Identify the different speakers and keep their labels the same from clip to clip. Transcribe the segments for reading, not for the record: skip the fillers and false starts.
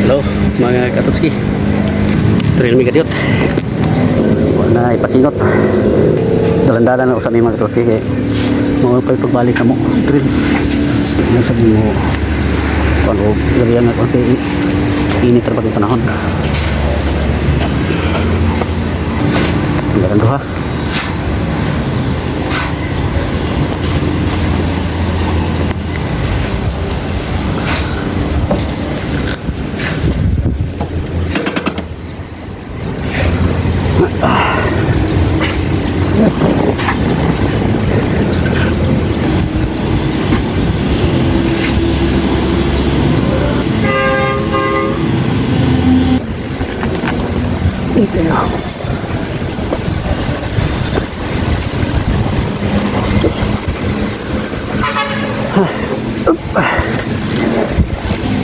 Speaker 1: Hello, mga katutski. Trail mi kadiot. Wala na ipasingot. Dalan-dalan na usap ni mga katutski kay mga pa'y pagbalik na mo. Trail. Nasa mo kuan o gabi nga kuan kay init ra pag panahon. Dalan duha. Ito na.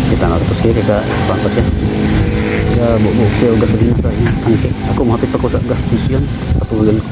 Speaker 1: Kita na tapos kaya kaya kuan pa siya. Kaya buo siya og gasolina sa iyang tangke. Ako mahapit pa ko sa gas station. Patuloy ko.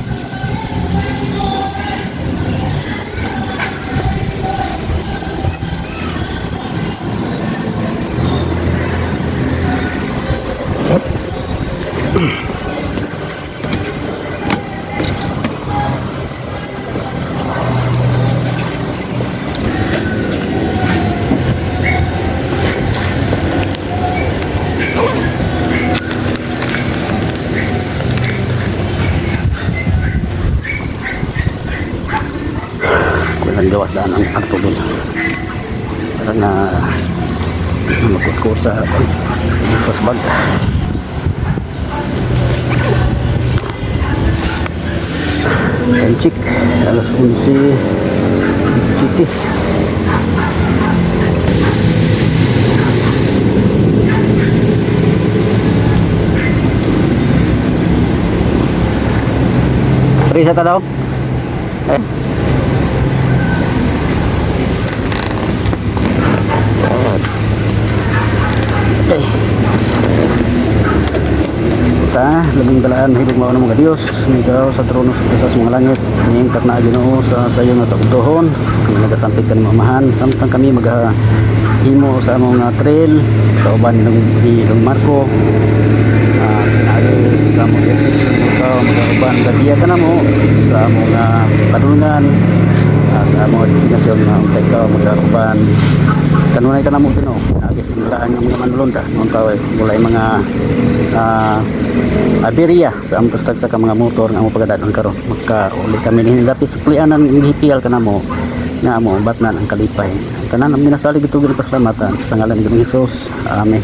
Speaker 1: Walang gawas daan ang tubig. Para na magkutko sa sa bag. Time check, alas 11:17. Risa ta daw? Eh. Eh. Ta, labing balaan, mahibog mao ng mga Diyos, ikaw sa trono sa sa mga langit, nihingkat na Ginoo sa sayo nga tagtuhon, kami nagasampit ka ni Amahan, samtang kami maghimo sa among nga trail, kauban ni ni Dong Marco, pinaagi sa among exercise ikaw magauban gadiya ka na mo sa among nga padulngan, sa among destinasyon nga unta ikaw magauban kanunay ka na mo Ginoo, pinaagi sa balaan nga mga manulonda, noon tawag mulay mga aberya sa among tastag sa ka mga motor nga among pagadadon karon magkauli kami ni dapit sa pulianan ng hipiyal ka namo nga amo batnan ang kalipay tanan ang minasalig ito ginapasalamatan sa ngalan ni Ginoong Hesus. Amen.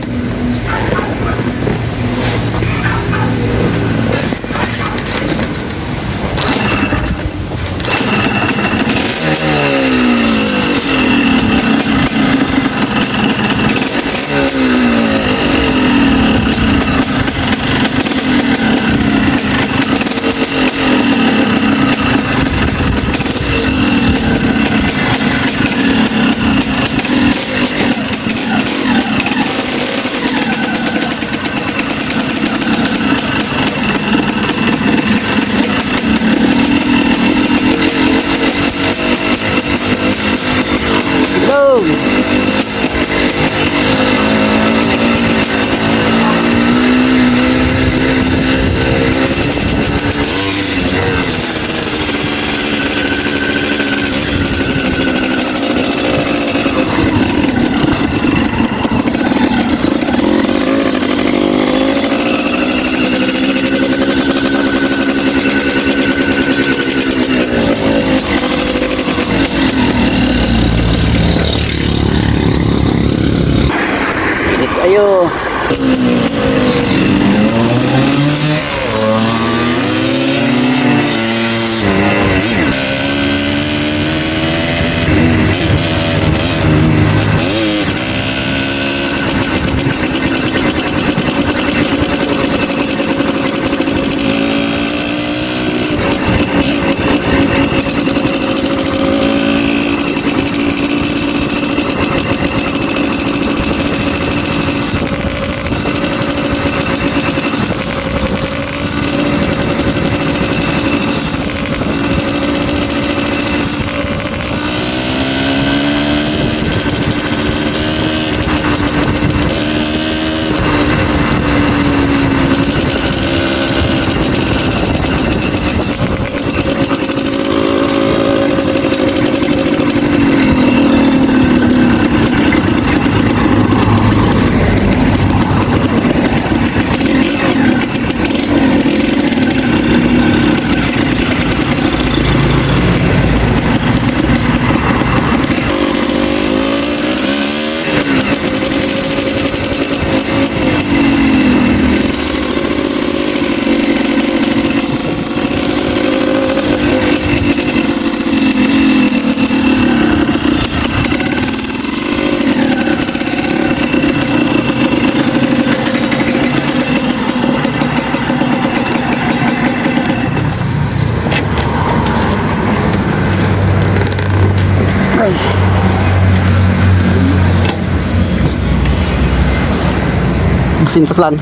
Speaker 1: 200 lang.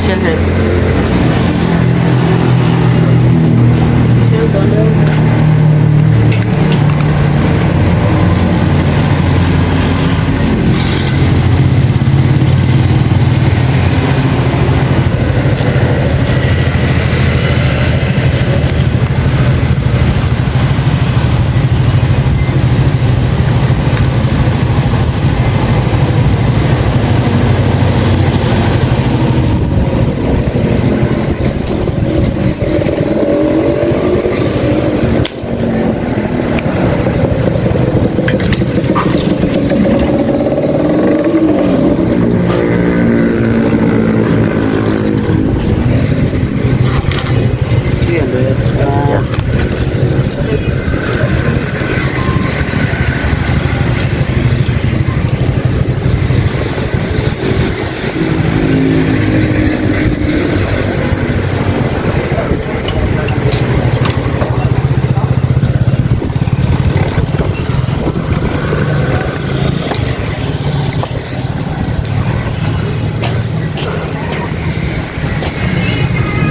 Speaker 2: Sir, sir. Sir, doon.
Speaker 1: Yeah.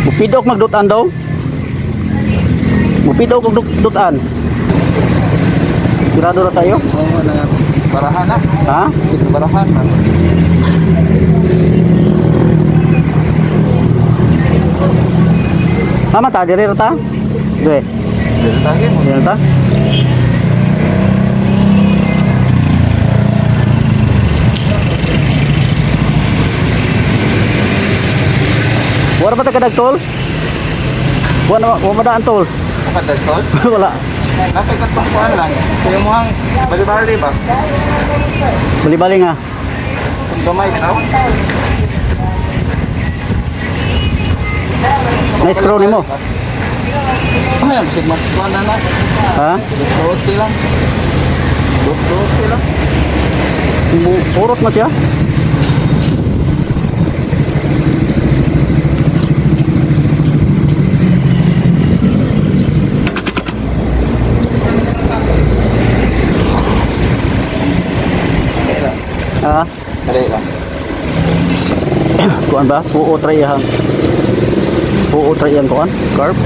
Speaker 1: Mupidok magdutan daw. Mupidok og dutan. Sirado ra tayo?
Speaker 2: Oo, na barahan na.
Speaker 1: Ha?
Speaker 2: Sige, barahan na.
Speaker 1: Tama ta, dire ra ta? Dire.
Speaker 2: Dito tayo mo.
Speaker 1: Dire ta? Wala pa ta kadag tolls? Wala, wala pa daan tolls.
Speaker 2: Kadagtol?
Speaker 1: Wala.
Speaker 2: Napay katong kuan lang. Kaya mo ang bali-bali ba?
Speaker 1: Bali-bali nga.
Speaker 2: Kung gamay ka.
Speaker 1: Nice crow nimo.
Speaker 2: Ay, bisig matuan na na.
Speaker 1: Ha?
Speaker 2: Dutoti lang. Dutoti lang.
Speaker 1: Purot mo siya?
Speaker 2: Dali lang.
Speaker 1: Ha?
Speaker 2: Dali lang.
Speaker 1: Kuan ba? Puo try iyang. Puo try iyang kuan? Carb?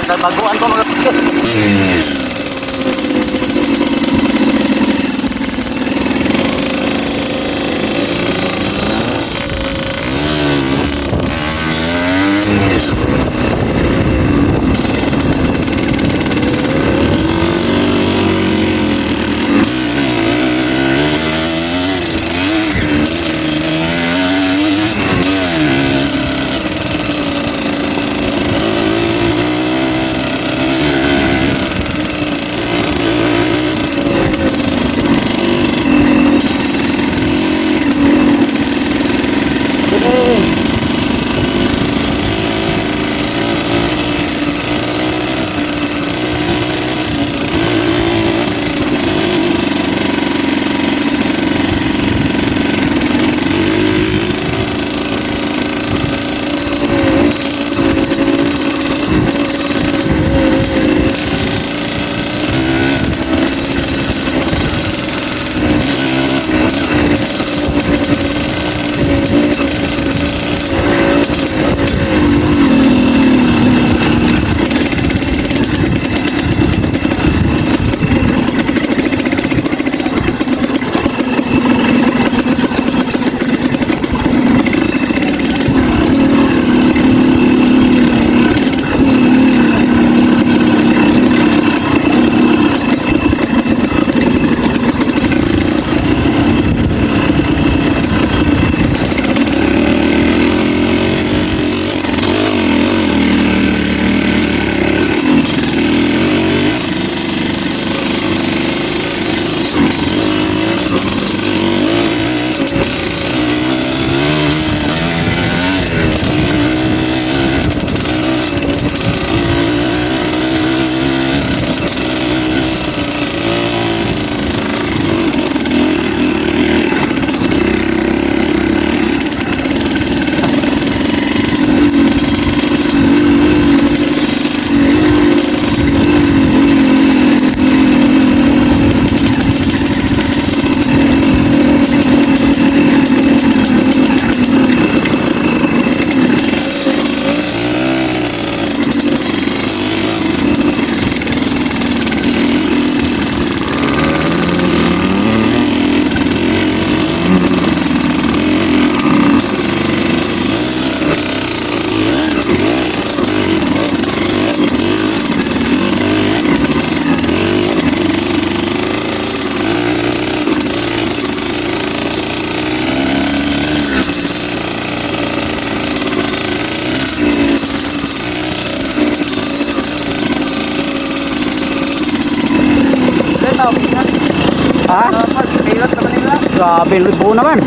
Speaker 1: Sa baguan ko mga. Ha?
Speaker 2: Pilot naman nila.
Speaker 1: Grabe, buo naman.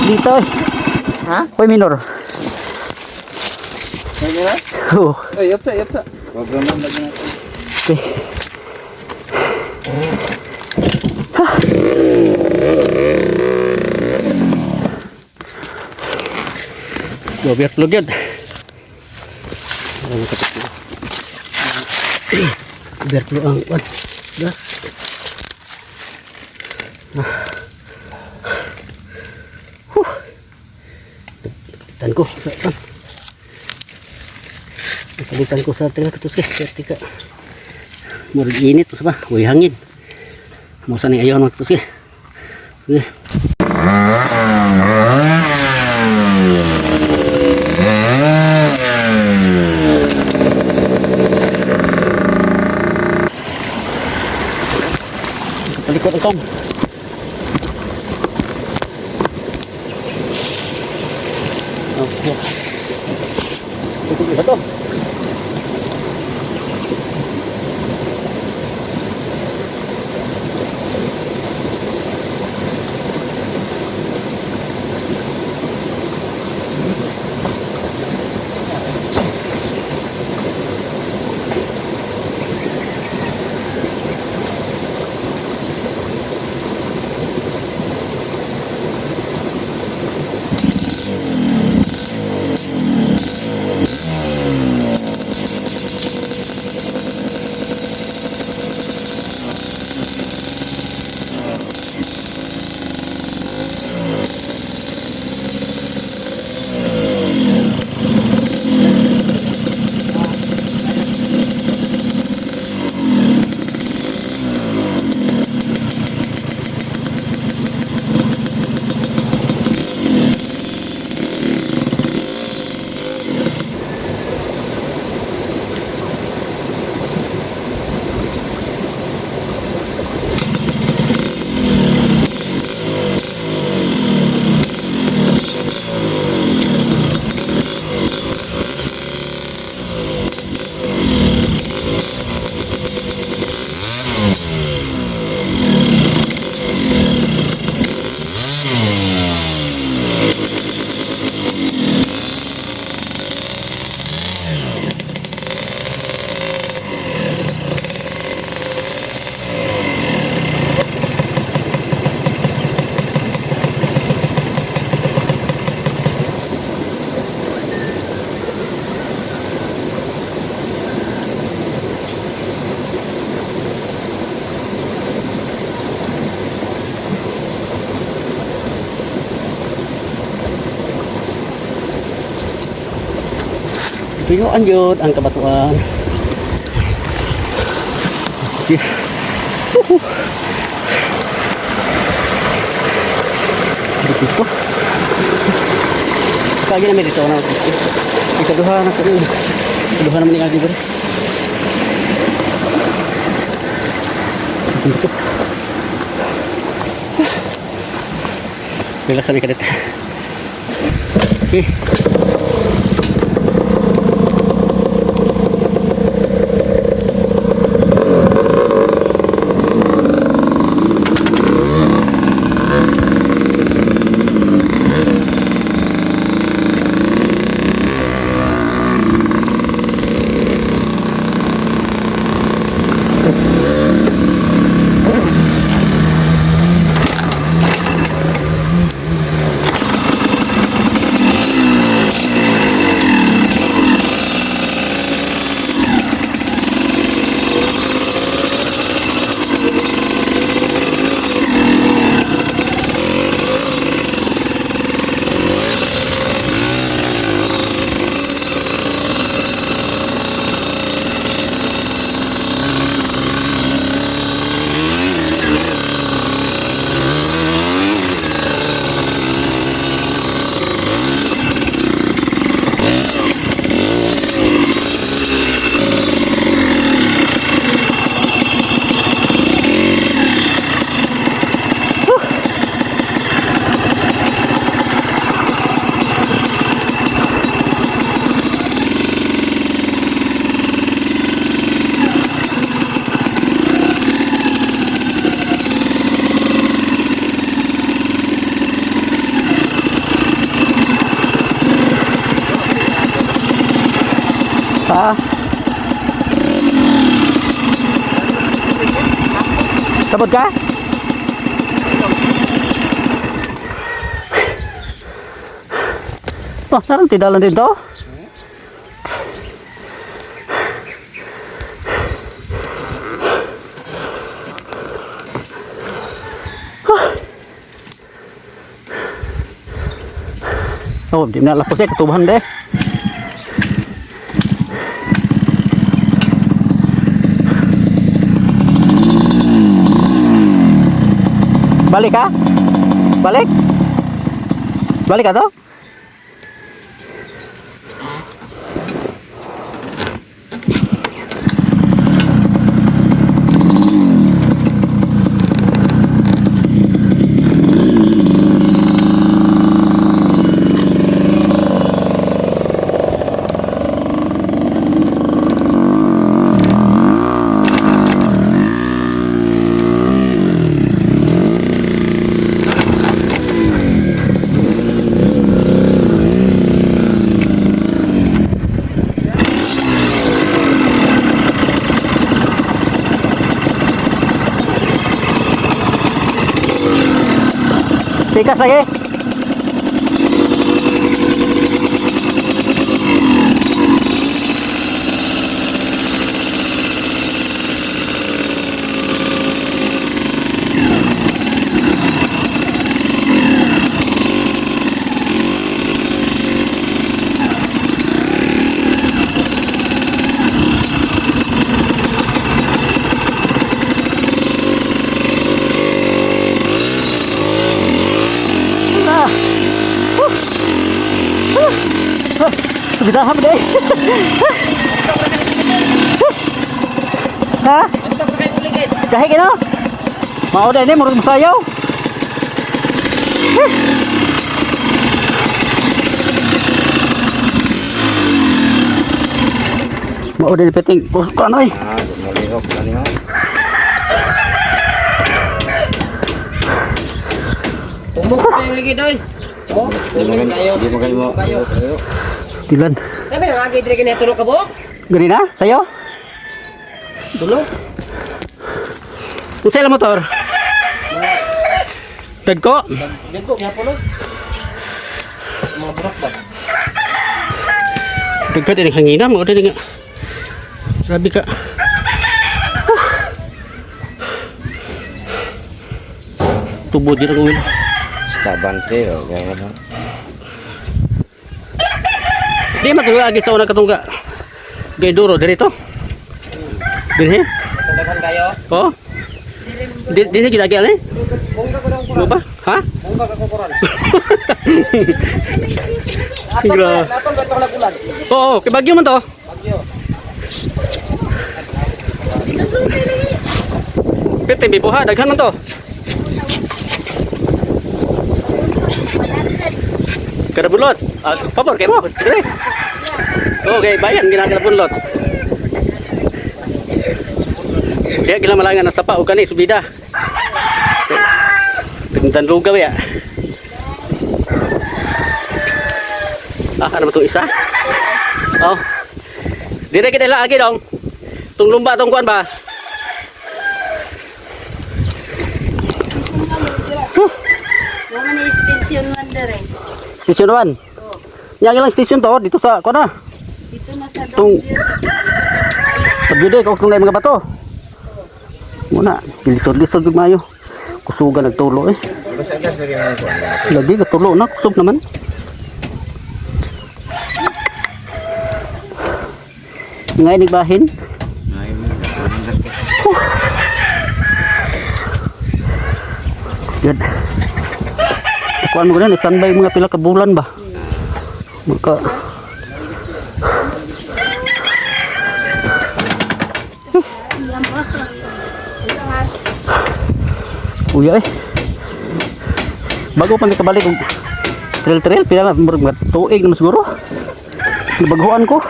Speaker 1: Dito eh.
Speaker 2: Ha?
Speaker 1: Hoy minor.
Speaker 2: Lagi na?
Speaker 1: Oh.
Speaker 2: Ay, yapsa, yapsa. Huwag naman lagi natin.
Speaker 1: Okay. Ha. Overflow yun. Ano kapit ko? Overflow ang one. Gas. Ah. Huh. Nakalitan ko sa kan. Nakalitan ko sa tira katus kay tika. Murag init sa ba, uy hangin. Mo sa ni ayaw magtus kay. Sige. Talikod ang tong. Oh, yeah. Ito ba to? Tuyuan yun ang kabatuan. Sige. Woohoo. Dito ko. Kagi namin dito na. Ikaduha na ko. Ikaduha naman ni Agi dito. Dito. Relax kami kadet. Okay. Ha? Sabot ka? Oh, sarang tidalan dito. Oh, di na lapos eh, katubahan de. Balik ha? Balik? Balik ka to? Tikas lagi. Ah. Huh. Huh. Huh. Subidahan mo dahil. Ha? Gahi ka no? Mao dahil ni, murag masayaw. Mao dahil peting. Kusok ano eh.
Speaker 2: Ah, malihok na niyo.
Speaker 3: Tumok kayo lagi doy. Oh, tumok kayo.
Speaker 2: Di mo kayo.
Speaker 3: Kayo.
Speaker 1: Tilan.
Speaker 3: Sabi na lagi dire kini tulog ka bo?
Speaker 1: Gani na? Sayo?
Speaker 3: Tulog.
Speaker 1: Unsay lang motor? Tagko?
Speaker 3: Dagko gyapon no. Mga burak ba?
Speaker 1: Tagko din hangina mo din nga. Grabe ka. Tubo din ang ulo.
Speaker 2: Stabante oh, gaya na.
Speaker 1: Di matulog agi sa una katungga. Gay duro diri to. Dinhi?
Speaker 3: Daghan kayo.
Speaker 1: Oh. Di dinhi gid agi ali?
Speaker 3: Bongga ko dong
Speaker 1: Mo ba? Ha?
Speaker 3: Bongga ka ko kuran.
Speaker 1: Gra.
Speaker 3: Atol ba tong lagulan?
Speaker 1: Oo, kay bagyo man to.
Speaker 3: Bagyo.
Speaker 1: Pete bibuha daghan man to. Kada bunlot. Ah, pabor kay mo. Dire. Okay, bayan ginagala bunlot. Diya gila malangan na sapa o kani subida. Pintan lugaw ya. Ah, ano ba itong isa? Oh. Dire kita lagi dong. Tung lumba tong kuan ba?
Speaker 4: Naman ni station 1 dire.
Speaker 1: Station 1. Yang ilang station to dito sa kuan na.
Speaker 4: Dito na sa
Speaker 1: Tung-
Speaker 4: Donggyo.
Speaker 1: Sa Bude kung tunay mga bato. Muna, lisod-lisod gud maayo. Kusuga nagtulo eh.
Speaker 2: Basta gas lagi mo ko.
Speaker 1: Lagi katulo na kusog naman. Ngay nigbahin.
Speaker 2: Ay, mo. Gas ka.
Speaker 1: Good. Kuan mo ganun, standby mga pila ka bulan ba? Maka Uya eh. Bago pa nakabalik og trail-trail, pila na murag mga tuig naman siguro. Nabaguhan ko.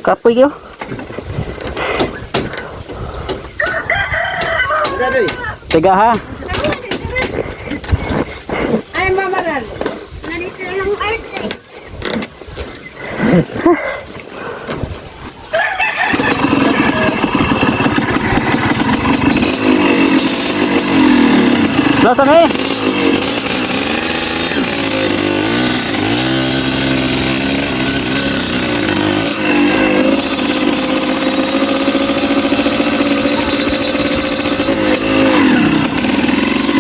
Speaker 1: Kapoy kayo. Teka ha.
Speaker 4: Ay, mamaran. Nandito lang arte.
Speaker 1: Lasang eh.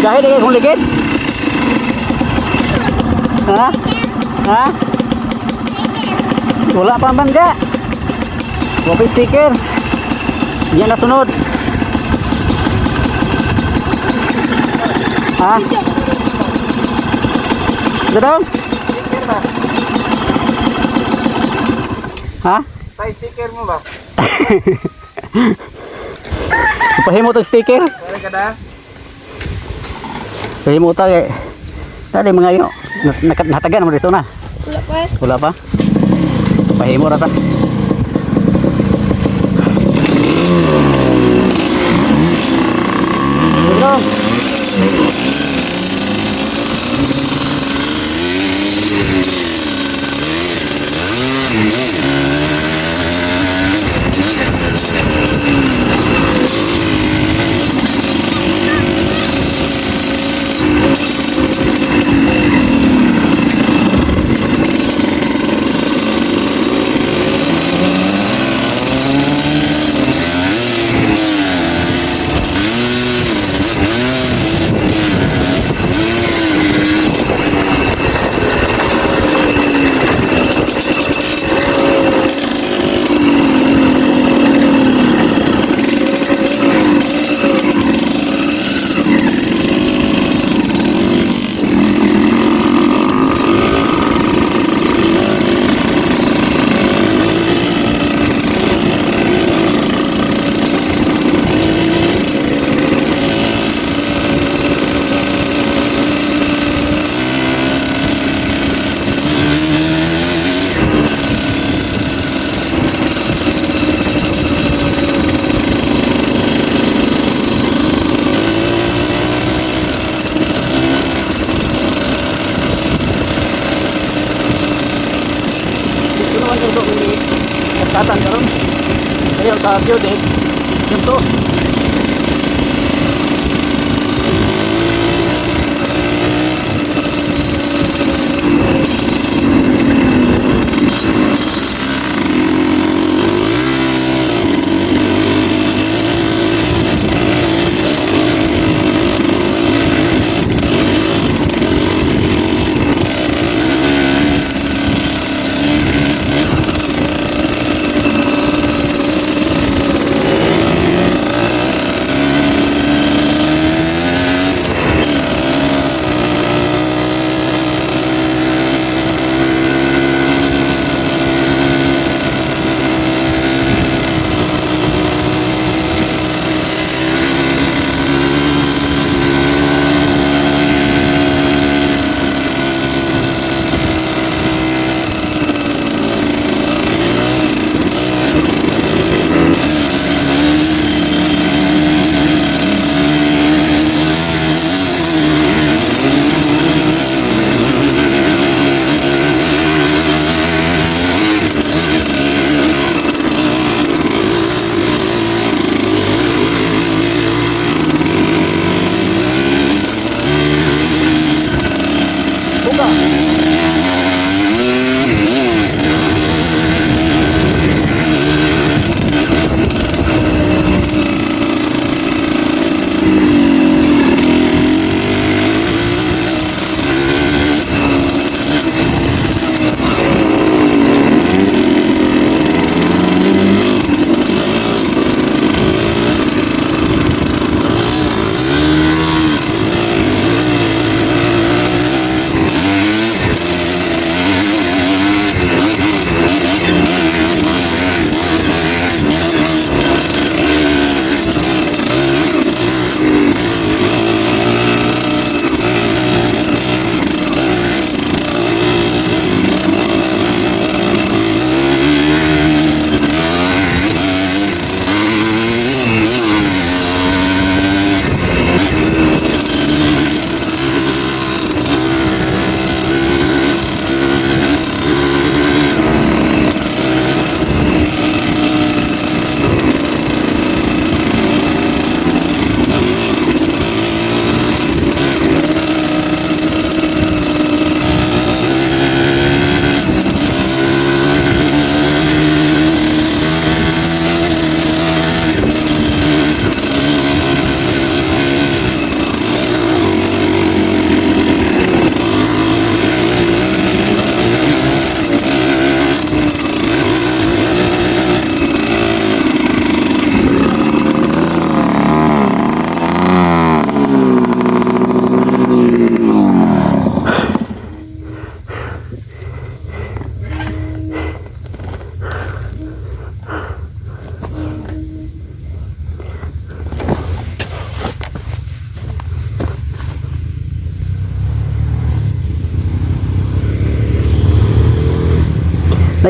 Speaker 1: Dahil di kay kong ligid. Ha? Ha? Wala pa ang bangga. Wala pa yung sticker. Yan na sunod. Ha? Dadong?
Speaker 2: Sticker ba?
Speaker 1: Ha?
Speaker 2: Tay, sticker mo ba?
Speaker 1: Pahimo tag sticker.
Speaker 2: Wala ka na?
Speaker 1: Pahimo tag eh. Dali mga yun. Natagan mo dito na.
Speaker 4: Wala pa.
Speaker 1: Wala pa. Pahimo ra ta. Dadong. Dito naman yung doon ni Katatan karon. Ayun, sa Beauty. Yung to.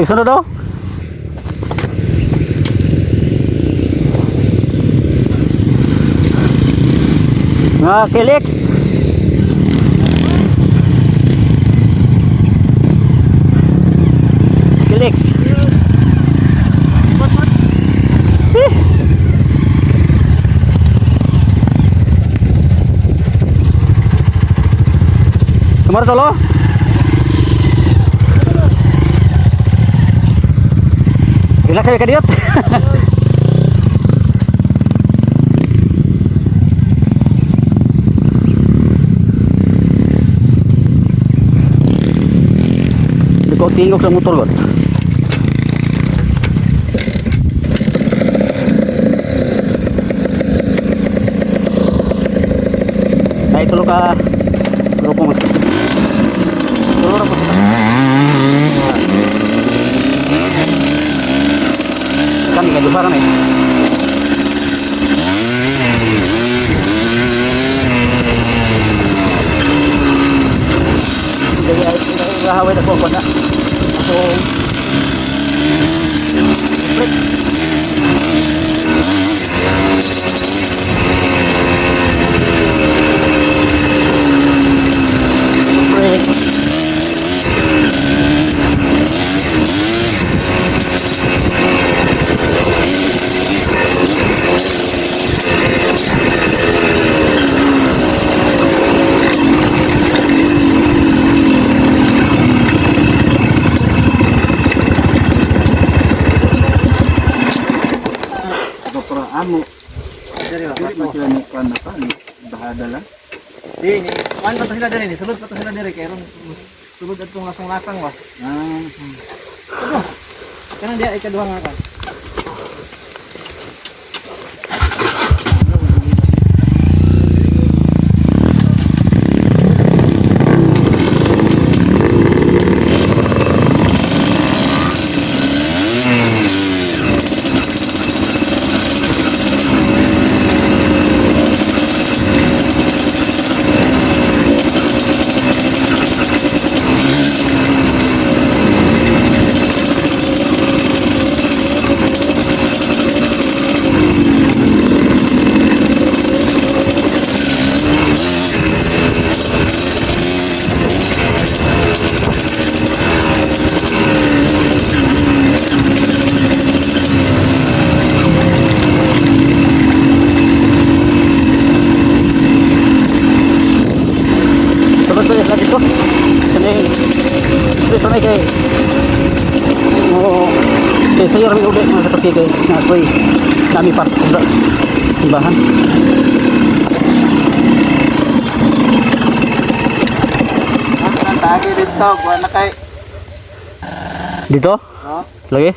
Speaker 1: Ay, sunod daw. Nga kilik. Kilik. Eh. Kemarin tolo? Relax kayo kadiyot. Hindi ko tingog sa motor god. Ay, tulo ka grupo mo. Tulo ra po. Kami kay duha kami. Dili ay gahaway na ko ako na. Ako brake. Brake.
Speaker 2: Pero amo. Dili man sila ni kuan na pa ni bahada lang.
Speaker 3: Di, ni, kuan pa to sila diri, ni sulod pa to sila diri kay ron sulod adtong lasong-lasang ba.
Speaker 2: Ah,
Speaker 3: Ano? Kanang diha ay kaduha nga kan.
Speaker 1: Sunod ko lagi ko. Kani dito na kay. Oo. Kay sayo rami uli mga sa kay na ako'y nami part sa simbahan.
Speaker 2: ang tagi dito, kuan na kay.
Speaker 1: Dito?
Speaker 2: No?
Speaker 1: Lagi?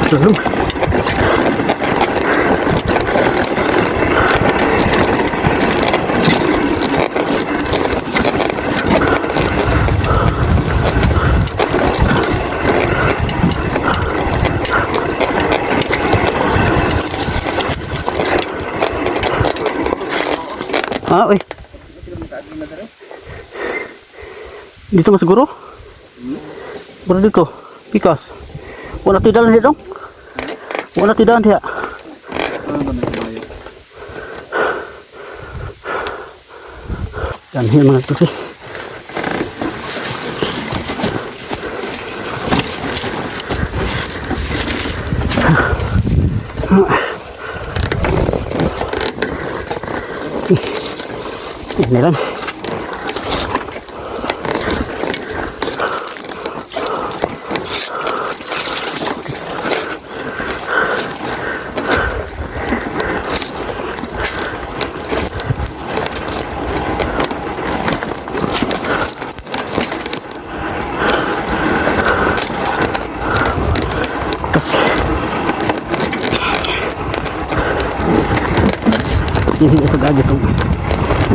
Speaker 1: Tulog. Ah, uy. Dito mo siguro? Bro dito. Pikas. Wala tidal dito. Wala tidal diha.
Speaker 2: Ano ba nagbayo?
Speaker 1: Downhill, mga tusi. Ini lang. Tas. Ini ito gagi itong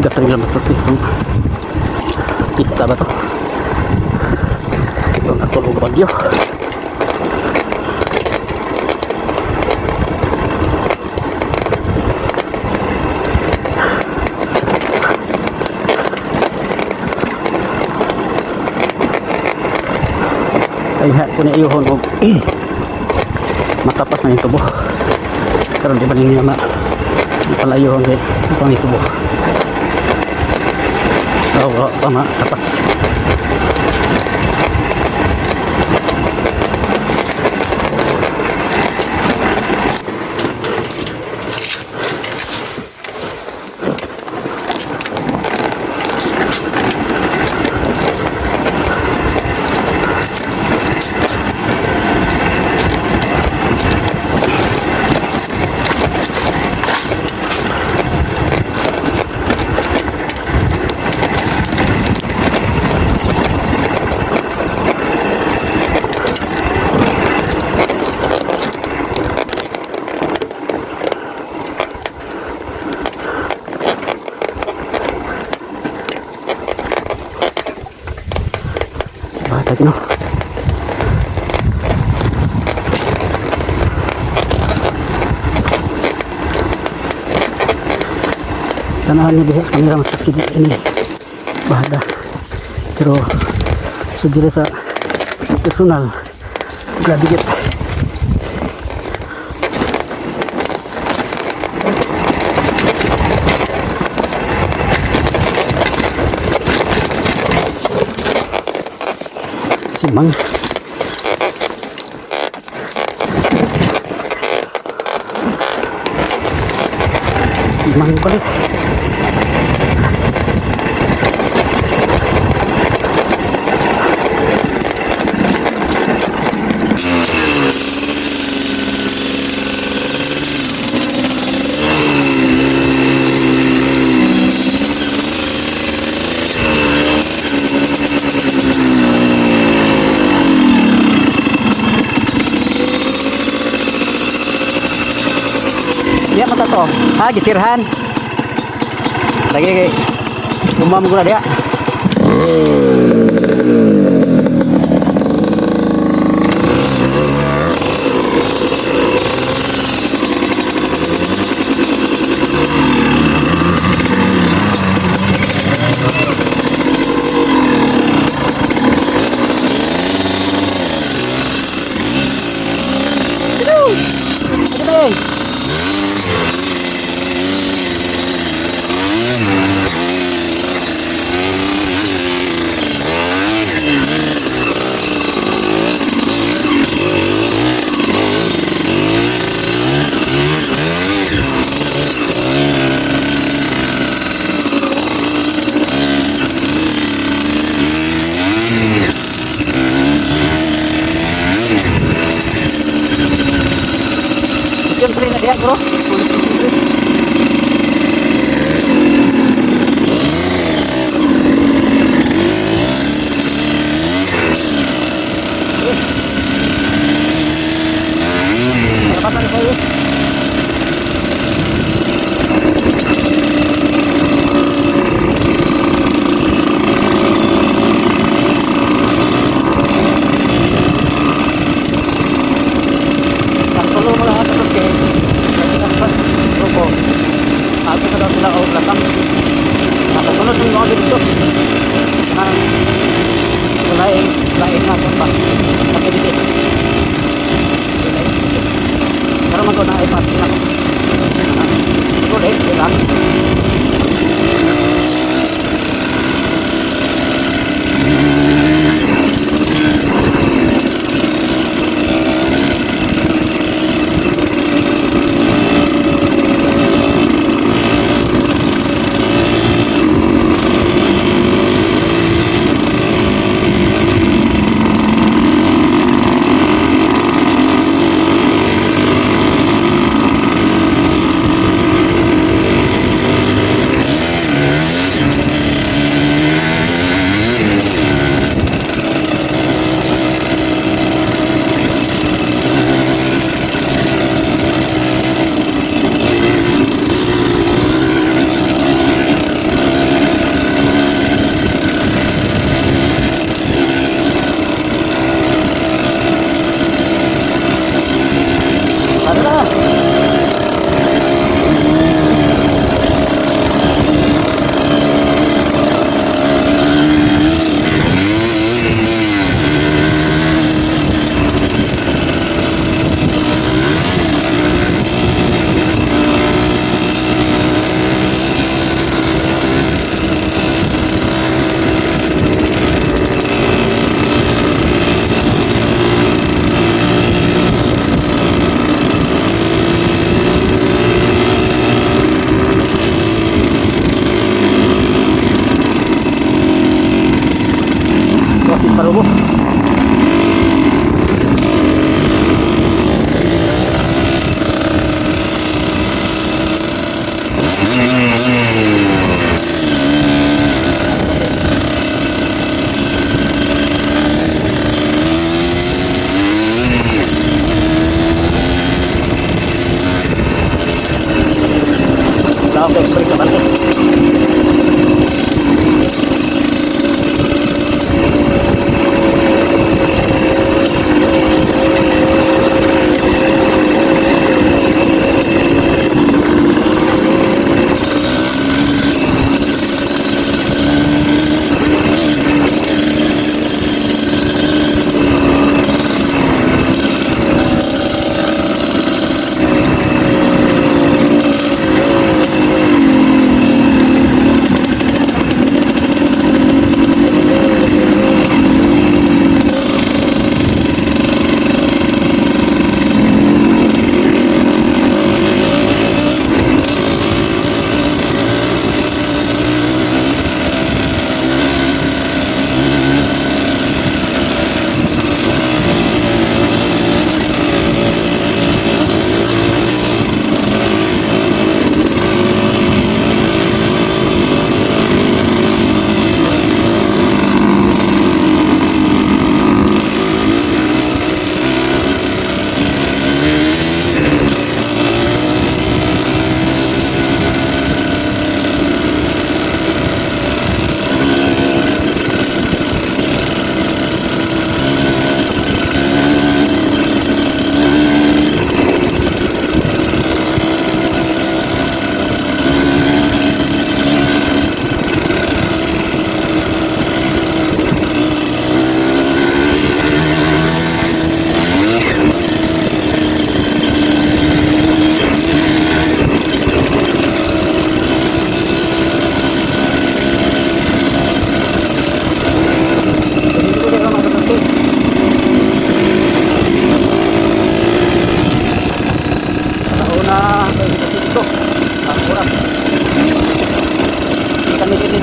Speaker 1: gatril ba ito, itong pista ba to, itong natulog bagyo. Ay ha ko ni iyuhon og matapas na yung tubo. Karon di ba ninyo na palayohon kay itong itubo. Oo, oh, tama, tapas. Bata no. Tanahan niyo diha sa kamera, masakit ini. Bahada. Pero sa diri sa personal, grabe git. Simang. Simang kulit. Diya mata to. Ha, gisirhan. Lagi kay umam ko na diya. Ano ba yun? Siyempre na diya, bro. Karapatan ko yun. Ang tulo mo lang ato kay kasi grupo. Ato sa daw sila og lasang. Nakasunod ng mga dito. Ang lain lain na pa. Activity. Pero man ko na ipat na. Ko dai sila.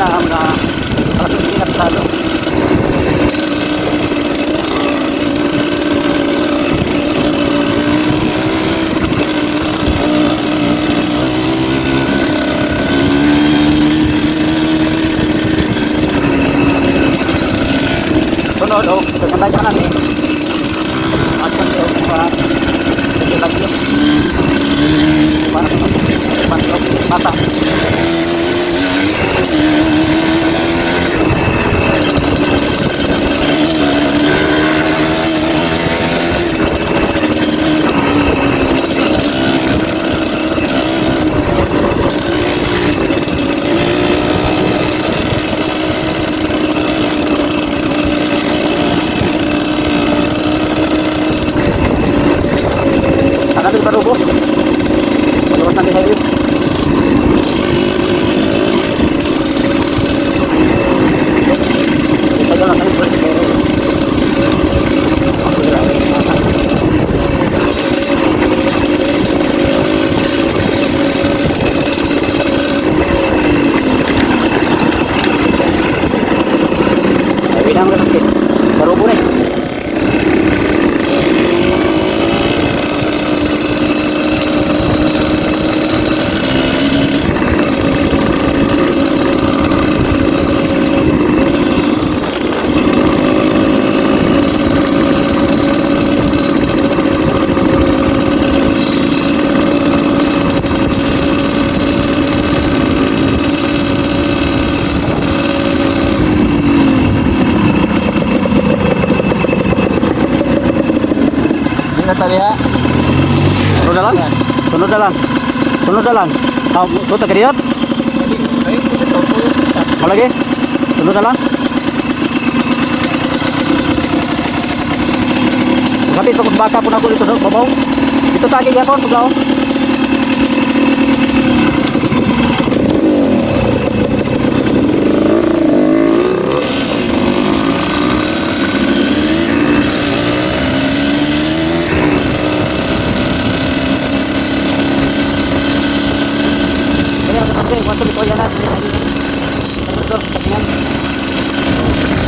Speaker 1: Na mga alas 11 na pasado. Sunod, oh, kaganda ka namin. At kasi, oh, pa, medyo lagyo. Para, para, bata. Sana ito barubo. Pagkawas natin highway. Tagal lang kami pero highway na mga kapatid. Barubo na eh.
Speaker 2: Di na tali ha.
Speaker 1: Sunod na lang. Sunod na lang. Sunod na lang. Ah, tuta ka diyot?
Speaker 2: Ay, ito.
Speaker 1: Malagi? Sunod na lang. Kapit pag baka po na ako dito sa babaw. Dito tagi yapon paglaw. Kaya kasi kwanto dito yan na.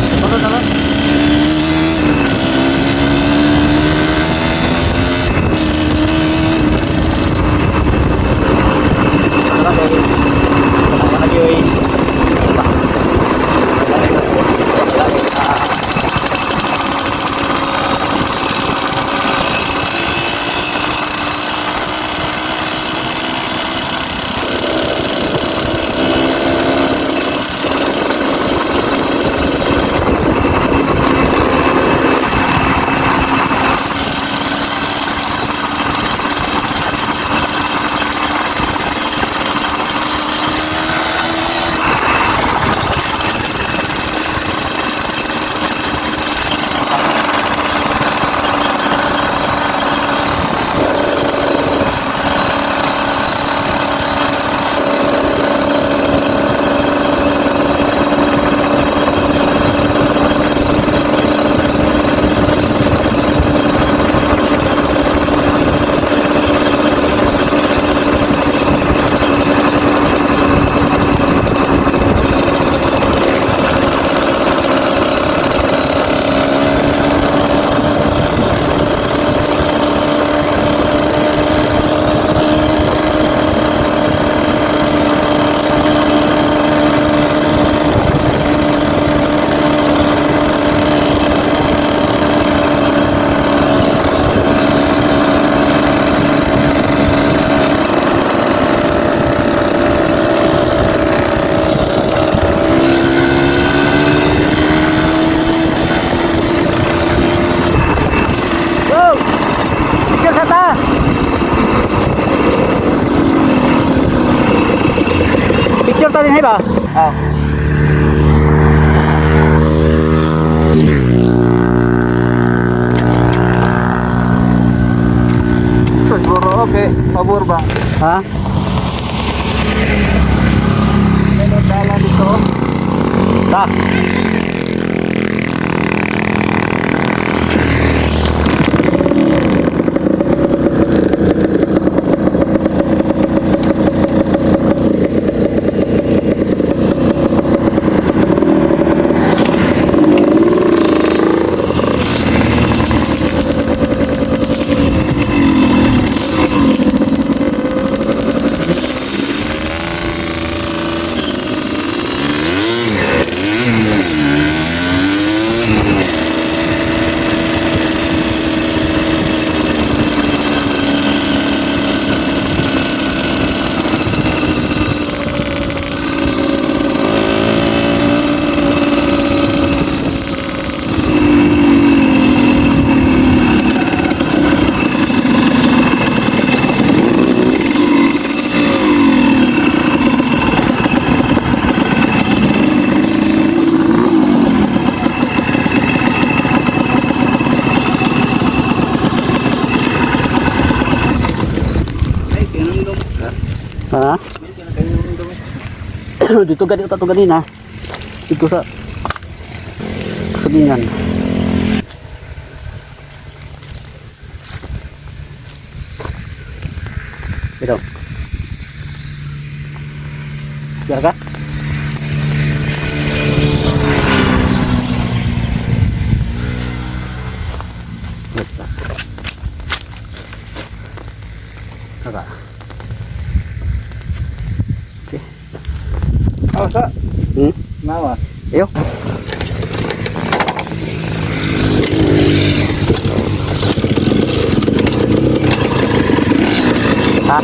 Speaker 1: Sunod na lang. Tara, dahil wala lagi oy. Go! Picture sa ta! Picture ta din ba?
Speaker 2: Ah. Ito, siguro okay. Pabor ba?
Speaker 1: Ha?
Speaker 2: May nagdala dito.
Speaker 1: Ta. Ha? Dito gani utato ganina. Dito sa sagingan. Ito. Biar ka? Ligtas. Kaka. Okay.
Speaker 2: Oh, sa. Nawa.
Speaker 1: Ayo. Ha?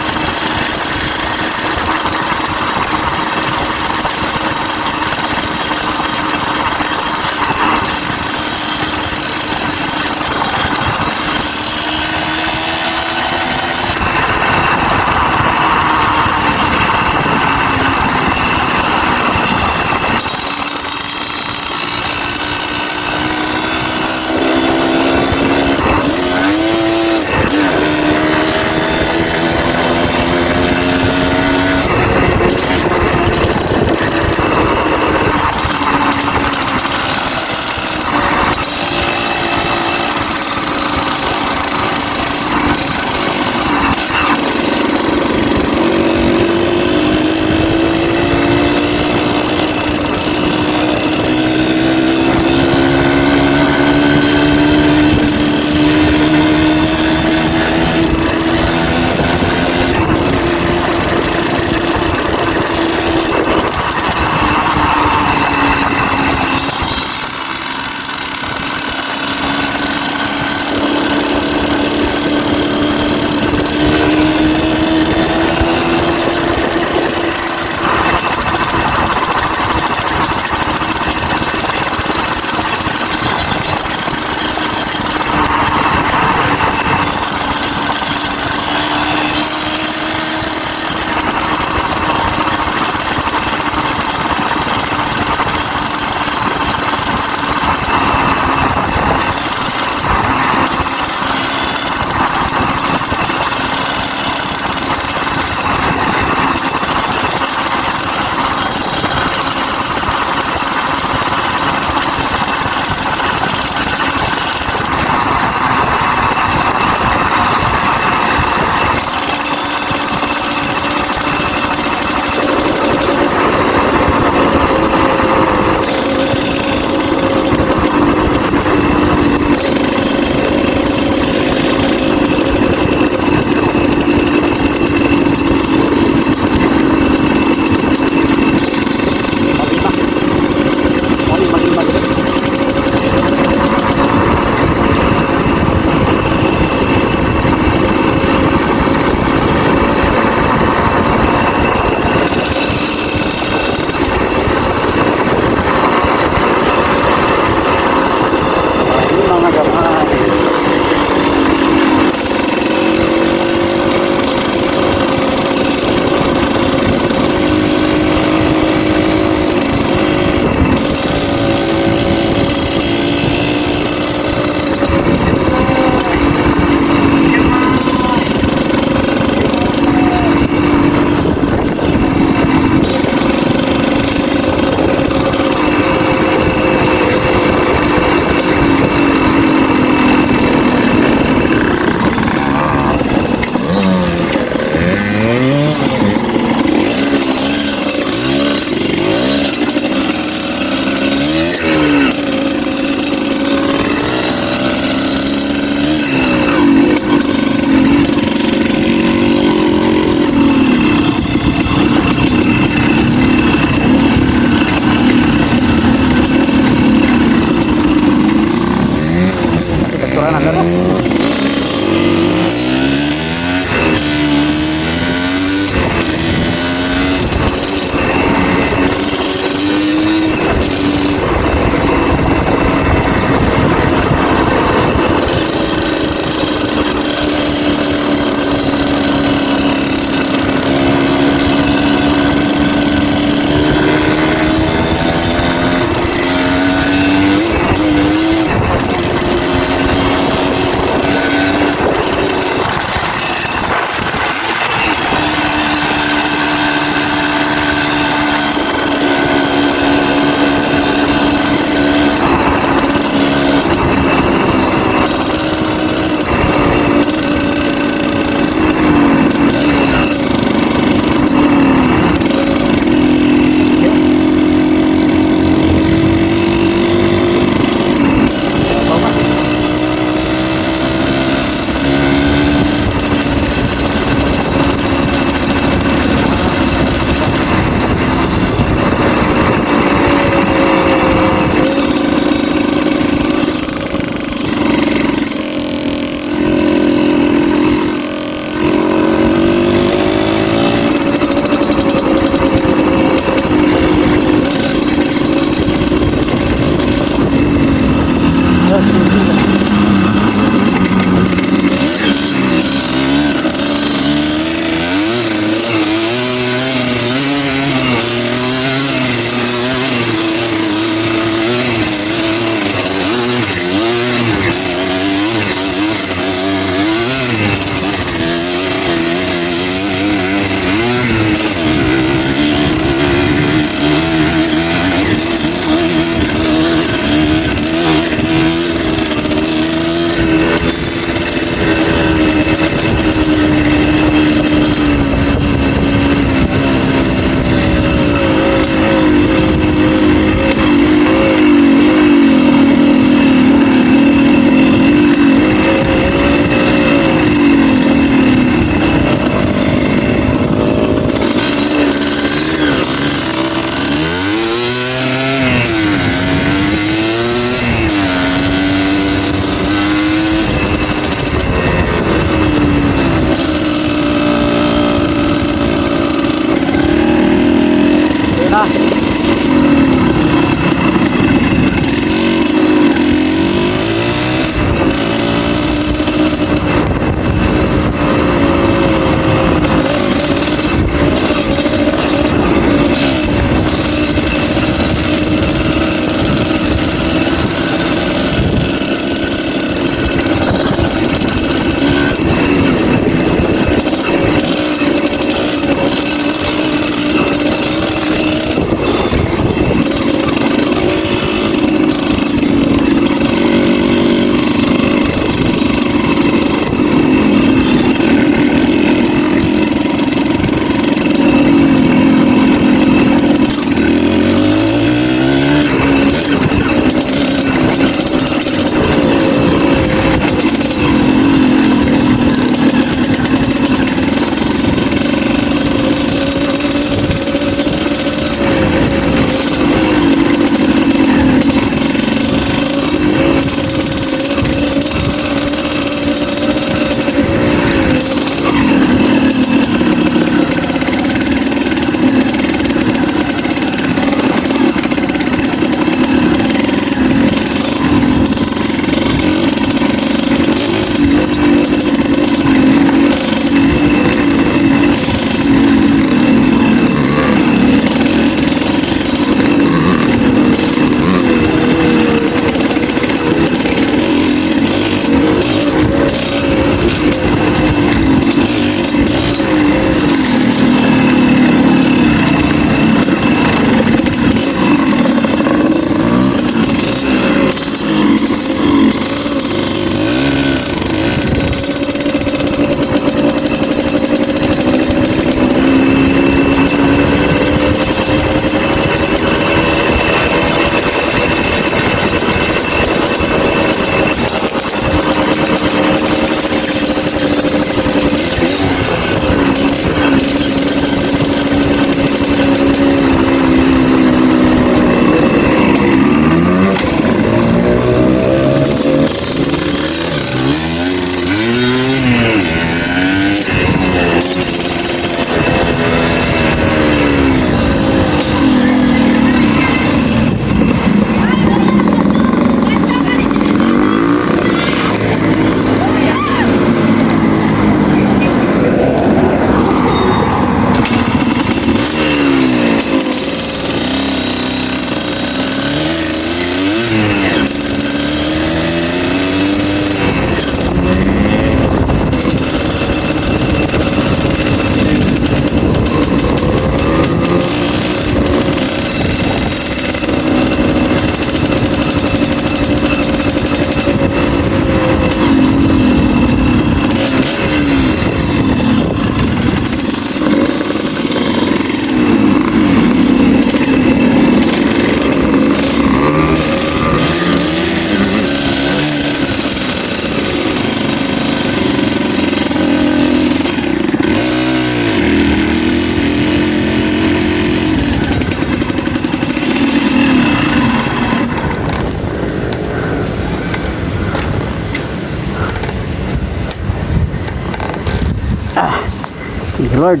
Speaker 1: You, Lord.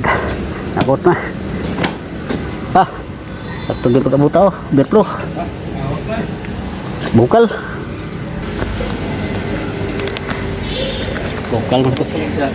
Speaker 1: Abot na. Ah, sakto gyud pag-abuta oh, berplo. Bukal. Bukal man to siya.